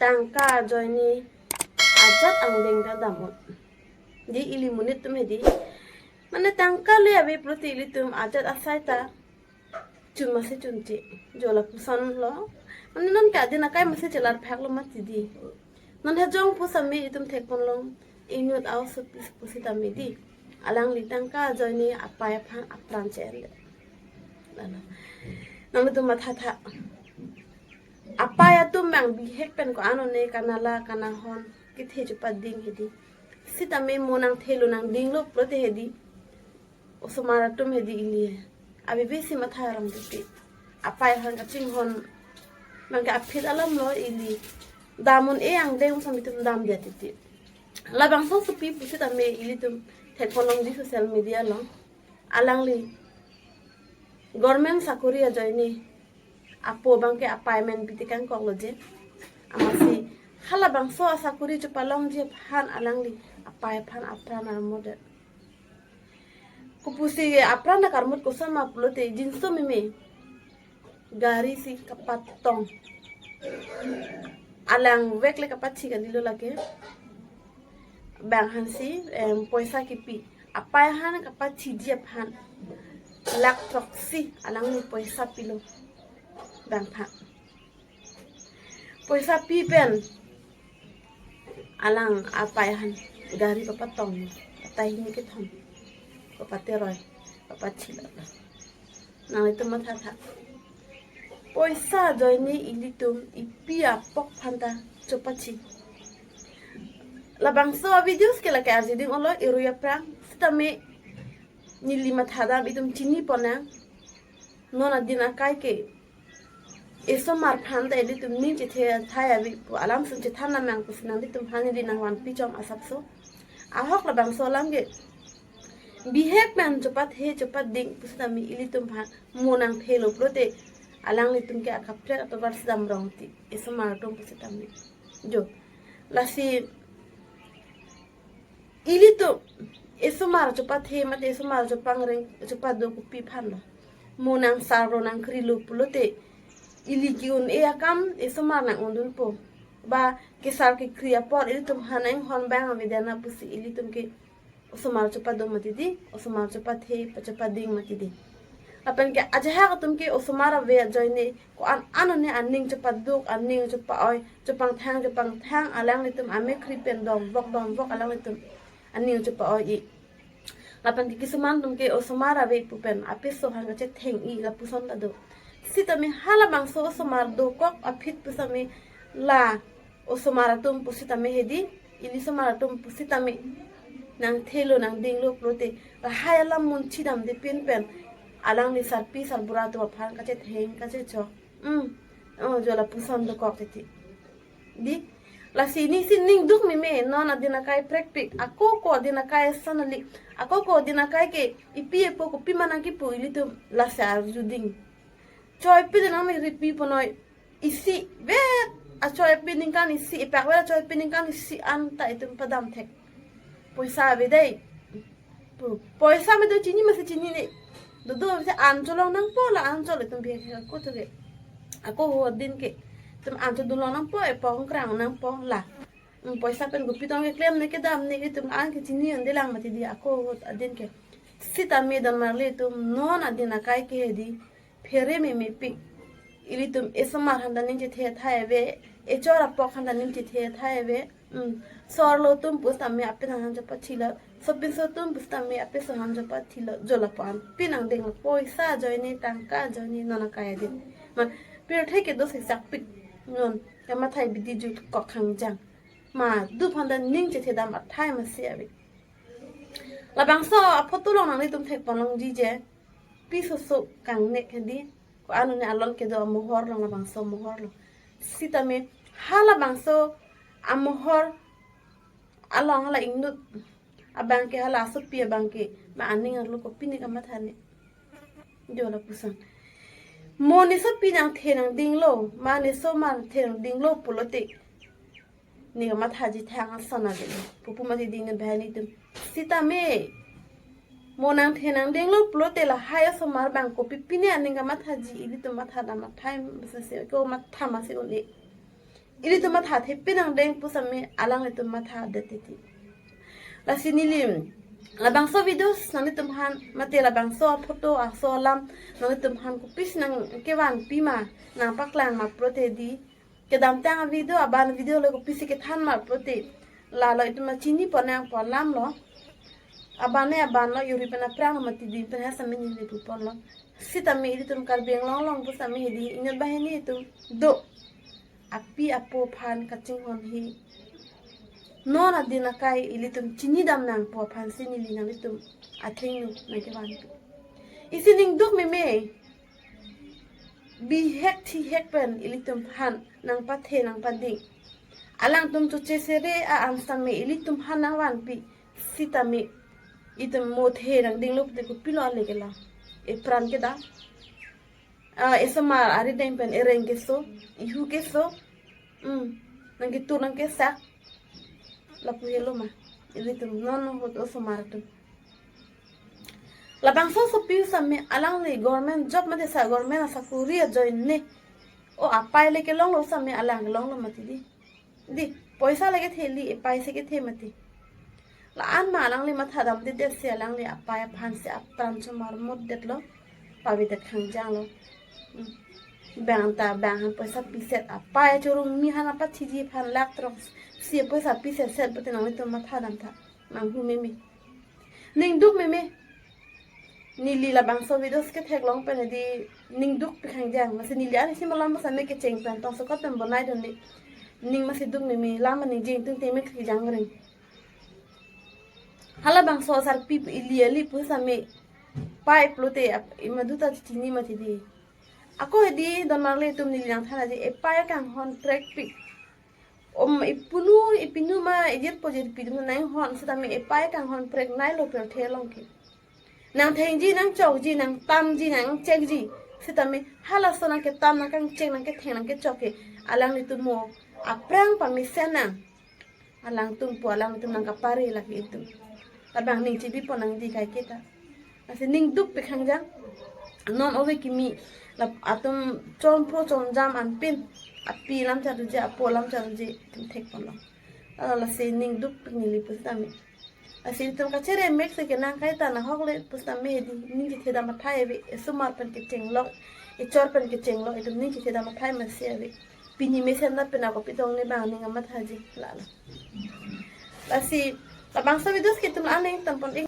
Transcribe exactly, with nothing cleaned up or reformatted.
tangka ajoine ajat angdeng ta dam-un. Di ili monit atum hedi. Mane tangka le ave pulote ilitum ajat asai ta chun masi chunche. Jo lapuson lo. Mane non ke adin akai masi chelar phak lo mati di. Non hejong pusitame itum thekponlong inut a-osopi pusitame di. Alangli tangka ajoine apei aphan apran che-en le. Lalo. Nanglitum mathatha. Apei atum bang bihek pen ko-an one kanala kanahon kethe chepading hedi. Sitame mo nangthelo nangdinglo pulote hedi. Osomar atum hedi ili. Abi bisi matha rong titi. Apei aphan kachinghon. Bang ke aphi alam lo ili. Dam-un-e angdeng samitum damde titi. Labangso sopi pusitame ilitum thekponlong di social media lo. Alangli government sakori ajoine apo bang ke apei amen pi tekangkok lo je. Amatsi halabangso asakori chepalongji aphan alangli apei aphan apran armut det. Kopusi apran ta karmut kosonma pulote jinso meme gari si kapatong. Alang vek le kapachik kali lo lake. Bang aphansi, em, poisa kipi. Apei aphan kapachiji aphan lakh throksi alangli poisa pilo. Bang aphan. Poisa pi pen alang apei aphan gari papatong, patai hini kethom, papateroi, papachilo. Nanglitum mathatha. Poisa ajoine ilitum ipi apok aphanta chopachi. Labangso videos ke lake arjiding olo eru aphrang sitame neli mathadam itum chiniponang. Non adin akai ke esomar aphanta ilitum ning chethe thai ave pu alam sun chethan namang pusi nanglitum aphan neli nangvanpi chom asapso. Ahok labangso alam ke bihek pen chepathe chepading pusitame ilitum aphan mo nangthelo pulote alanglitum ke akaprek atovar si dam rong ti esomar atum pusitame. Jo. Lasi ilitum esomar chepathe mate esomar chepangreng chepado kopi aphan lo. Mo nangsarlo nangkrilo pulote ili ke-un-e akam esomar nang-undunpo. Ba kesar kekri apor ilitum aphan inghon bang avedetna pusi ilitum ke osomar chepado mati di, osomar chepathe chepading mati di. Lapen ke ajahak atum ke osomar ave ajoine ko-an an one aning chepaduk, aning chepa-oi, chepangthang chepangthang alanglitum amekhri pen dongvok dongvok alanglitum aning chepa-oi-i. Lapen ke kisuman atum ke osomar ave pu pen apiso aphan kachetheng-i lapuson ta do. Sitame halabangso osomar dokok aphi pusitame la osomar atum pusitame hedi, ili somar atum pusitame nangthelo nangdinglo pulote lahai alam mun chidamde pin pen alangli sarpi sarbura atum aphan kachetheng kachechok. Hmm. Oh, jo lapuson dokok titi. Di, lasi ning si ning duk meme, non adin akai prekpik, ako ko adin akai sanali, ako ko adin akai ke ipi epo kopi ma nangkipu ilitum lasi arjuding. Choi pili nangli ripi ponoi, isi vet, achoi pi ningkan isi, ipak vet achoi pi ningkan isi anta itum padam thek. Poisa ave dei. Pu, poisa me do chini masi chinine. Dodo se an cholong nangpo la an chol itum biya ke ko to ke. Ako ho din ke. Itum an chodun long nangpo, epong krang nangpo la. Hmm, poisa pen kopi tong keklem ne kedam ne itum an ke chini unde lang mati di ako ho adin ke. Sitame don marli itum non adin akai ke hedi. Phere meme pi. Ilitum esomar aphanta ning chethe thai ave, echor apok aphanta ning chethe thai ave. Hmm. Sorlo atum pusitame apin han chepachilo. Sopinso atum pusitame apiso han chepachilo. Jo lapu-an pi nangdeng lo, poisa ajoine, tangka ajoine, non akai adin. Ma, pirthe kedo siksak pik. Non, kamathai bidi jut kok hangjang. Ma, du aphanta ning chethedam athai masi ave. Labangso aphoto along nanglitum thekpon longji je. Piso so kangnek hedi. Ko-an one alon kedo amohor along labangso amohor along. Sitame halabangso amohor along hala ingnut abang ke hala asopi abang ke ma aning arlo kopi ne kamatha ne. Jo lapuson. Mo ne sopi nangthe nangdinglo, ma ne somar the nangdinglo pulote. Ne kamathaji thang ason ave. Pupu mati di ne bahani tum. Sitame. Mo nangthe nangdinglo pulote lahai asomar abang kopi pine aning kamathaji ilitum mathadam athai masi ko matha masi un-e. Ilitum matha thepi nangdeng pusitame alanglitum mathadet titi. Lasi neli labangso videos nanglitum aphan mate labangso photo aso alam nanglitum aphan kopisi nangkevanpi ma, nangpaklang ma pulote di, kedamtang video aban video lo kopisi kethan ma pulote, lalo itum chini pon nangpo alam lo. Aban ne aban lo, juri pen aphrang lo mati din pen ha sitame neli puponlo. Sitame ilitum Karbi Anglong along pusitame hedi inut banghini itum do. Api apo aphan kachinghon he. Non adin akai ilitum chinidam nangpo aphansi neli nanglitum athengno nangkevanpi. Isi ning duk meme. Bihek thihek pen ilitum aphan nangpathe nangpading. Alangtum choche sere a-an sitame ilitum aphan nangvanpi. Sitame itum mothe nangdinglo pute kopilo ale kelang. Epran kedam. Ah, esomar arideng pen ereng keso, ihu keso. Hmm. Nangketur nangkesak. Lapu helo ma. Ilitum non ahut osomar atum. Labangso asopi sitame alangli government job mate sa government asakori ajoine. O apei le kelonglo sitame alang kelonglo mati di. Di, poisa le kethe, ili epei si kethe mati. La-an ma alangli mathadamdedet si alangli apei aphansi apran chomarmutdetlo. Pavidet khangjanglo. Hmm. Bang ta bang aphan poisa piset, apei chorong mi aphan apathiji aphan lakh throk si poisa piset set pute nanglitum mathadam tha. Manghu meme. Ning duk meme. Neli labangso videos ketheklong pen hedi ning dukpi khangjang. Masi neli an isi malom pusitame kecheng pen tong sokot pen bonai dunde. Ning masi duk meme, lam aning jeng tung teme khangjang ring. Halabangso asarpi ili ali pusitame pei pulote ap-, imaduta chini mati di. Ako hedi don marli atum neli nangthan aji epei kanghon prekpik. Om ipunu ipinu ma ejirpo jirpi atum nanghon sitame epei kanghon preknailo pirthe along ke. Nangthengji, nangchokji, nangtamji, nangchekji. Sitame halaso nangketam, nangkangchek, nangketheng, nangkechok ke alanglitum mo aphrang pamesen nang. Alangtum pu, alangtum nangkapare lake itum. Labang ning chibi pon nangji kaiketa. Lasi ning dukpi khangjang. Non ove kimi la atum chompho chonjam anpin. Api lam charuje, apo lam charuje, itum thekponlong. Lalo lasi ning dukpi neli pusitame. Lasi itum kachere mek si kenang kaita nahok le pusitame hedi ning chethedam athai ave, esomar pen kechenglok, echor pen kechenglok, itum ning chethedam athai masi ave. Pini mesen ta pina kopi tong ne bang ning amathaji lalo. Lasi labangso videos ke itum aning tampon